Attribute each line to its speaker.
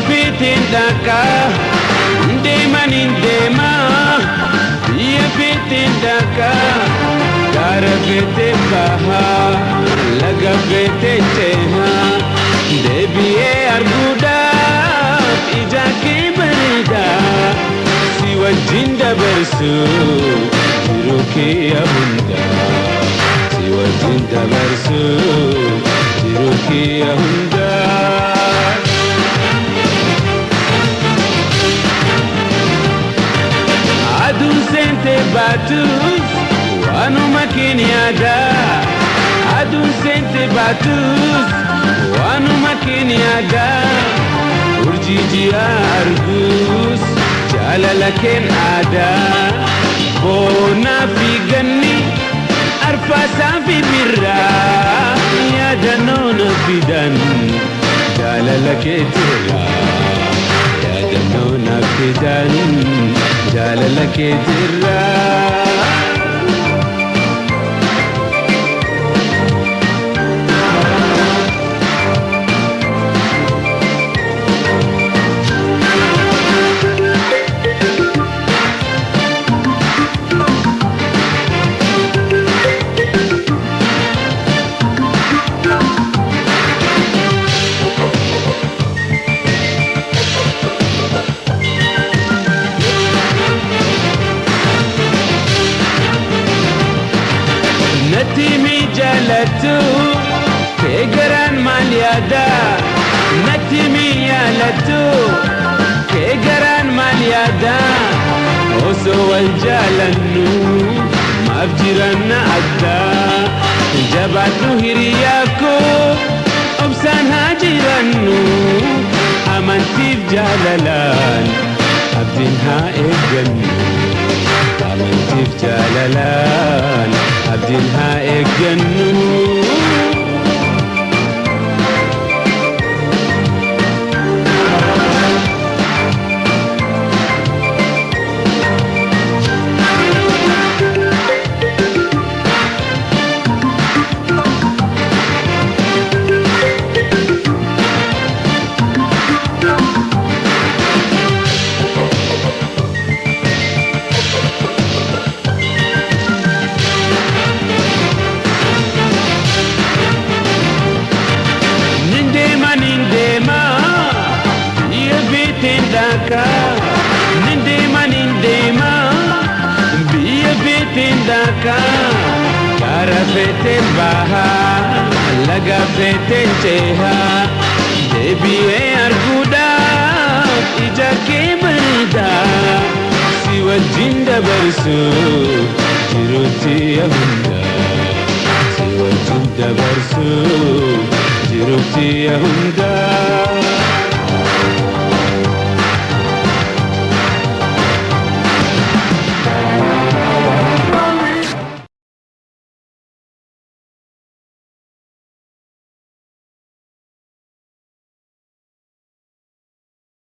Speaker 1: Feeteen dhaqaa, deemaniin deemaa. Biyya feeteen dhaqaa, gaara feeteen bahaa, laga feeteen cehaa. Deebi'ee arguudhaaf ija kee bareedaa, si wajjin dabarsu jiruu kee hundaa. Si wajjin dabarsu jiruu kee hundaa. Aduun seentee baatus waanuma keenya. Aduun seentee baatus waanuma keenya. Urjii ji'a argus jaalala keen aadaa. Boonaa fi ganni, arfaasaa fi birraa, yaadannoo na fidan jaalala keetirraa. Yaadannoo na fidan jaalala keetirraa. Natti mi jaalattu kee garaan maal yaada? Natti mi yaalattu kee garaan maal yaada? Osoo wal jaalannu maaf jiranna addaa? Jabaadhu hiriyaa koo, obsaan haa jirannu. Amantiif jaalalaan abdiin haa eeggannu. Amantiif jaalalaan abdiin haa eeggannu. Nin deema, nin deema, biyya feeteen dhaqaa. Nin deema, nin deema, biyya feeteen dhaqaa. Gaara feeteen bahaa, laga feeteen cehaa. Deebi'ee arguudhaaf ija kee bareedaa, si wajjin dabarsu jiruutti hundaa. Si wajjin dabarsu jiruutti hundaa.